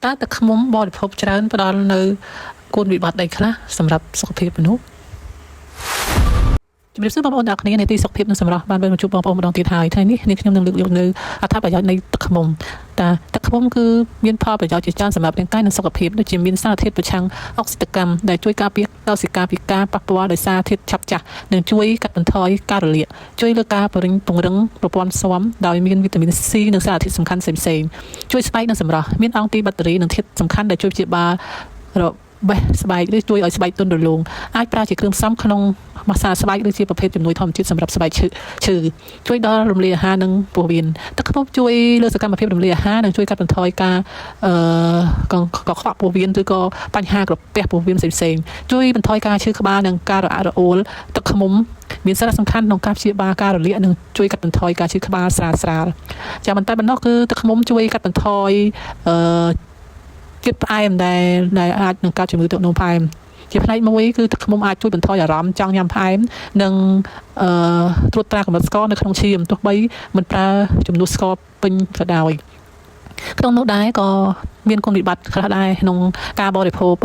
តើទឹកឃ្មុំបរិភោគច្រើនផ្ដល់នៅគុណវិបត្តិអីខ្លះសម្រាប់សុខភាពមនុស្សជំរាបសួរបងប្អូនទាំងអស់គ្នានៃទីសុខភាពនិងសម្រស់បានវិលមកជួបបងប្អូនម្ដងទៀតហើយថ្ងៃនេះនាងខ្ញុំនឹងលើកយកនៅអត្ថប្រយោជន៍នៃទឹកឃ្មុំតើទឹកឃ្មុំគឺមានផលប្រយោជន៍ជាច្រើនសម្រាប់រាងកាយនិងសុខភាពដូចជាមានសារធាតុប្រឆាំងអុកស៊ីតកម្មដែលជួយការពារកោសិកាពីការប៉ះពាល់ដោយសារធាតុឆាប់ចាស់និងជួយកាត់បន្ថយការរលាកជួយលើការពង្រឹងប្រព័ន្ធស៊ាំដោយមានវីតាមីន C និងសារធាតុសំខាន់ផ្សេងៗជួយស្បែកនិងសម្រស់មានអង់ទីបាក់តេរីនិងធាតុសំខាន់ដែលជួយព្យាបាលរបេះស្បែកឬជួយឲ្យស្បែកទន់រលោងអាចប្រើជាគ្រឿងផ្សំក្នុងម៉ាស្សាស្បែកឬជាប្រភេទជំនួយធម្មជាតិសម្រាប់ស្បែកឈឺឈឺជួយដល់រំលាយអាហារនិងពោះវៀនទឹកឃ្មុំជួយលើសកម្មភាពរំលាយអាហារនិងជួយកាត់បន្ថយការអឺកកខ្វក់ពោះវៀនឬក៏បញ្ហាក្រពះពោះវៀនផ្សេងៗជួយបន្ថយការឈឺក្បាលនិងការរអាក់រអួលទឹកឃ្មុំមានសារៈសំខាន់ក្នុងការព្យាបាលការរលាកនិងជួយកាត់បន្ថយការឈឺក្បាលស្រាលស្រាលចាំបន្តែប៉ុណ្ណោះគឺទឹកឃ្មុំជួយកាត់បន្ថយអឺ ជាតិផ្អែមដែលដែលអាចនឹងកើតជំងឺទឹកនោមផ្អែមជាផ្នែកមួយគឺទឹកឃ្មុំអាចជួយបន្ថយអារម្មណ៍ចង់ញ៉ាំផ្អែមនិងអឺត្រួតត្រាកម្រិតស្ករនៅក្នុងឈាមទោះបីមិនប្រើចំនួនស្ករពេញក៏ដោយក្នុងនោះដែរក៏មានគុណវិបត្តិខ្លះដែរក្នុងការបរិភោគ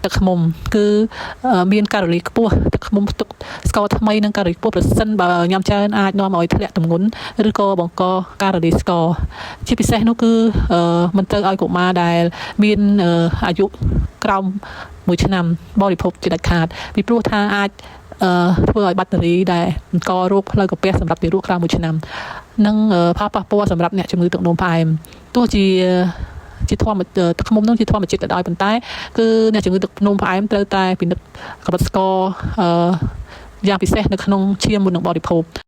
ទឹកឃ្មុំគឺមានកាឡូរីខ្ពស់ទឹកឃ្មុំផ្ទុកស្ករថ្មីនិងកាឡូរីខ្ពស់ប្រសិនបើញ៉ាំច្រើនអាចនាំឲ្យធ្លាក់ទម្ងន់ឬក៏បង្កការរលាយស្ករជាពិសេសនោះគឺមិនត្រូវឲ្យកុមារដែលមានអាយុក្រោម1ឆ្នាំបរិភោគជាដាច់ខាតពីព្រោះថាអាចអឺធ្វើឲ្យបាក់តេរីដែលបង្ករោគផ្លូវកាពះសម្រាប់ទារកក្រោម1ឆ្នាំនិងផលប៉ះពាល់សម្រាប់អ្នកជំងឺទឹកនោមផ្អែមទោះជាជាធម្មទឹកឃ្មុំនោះជាធម្មជាតិក៏ដោយប៉ុន្តែគឺអ្នកជំងឺទឹកនោមផ្អែមត្រូវតែពិនិត្យកម្រិតស្ករអឺយ៉ាងពិសេសនៅក្នុងឈាមមុននឹងបរិភោគ។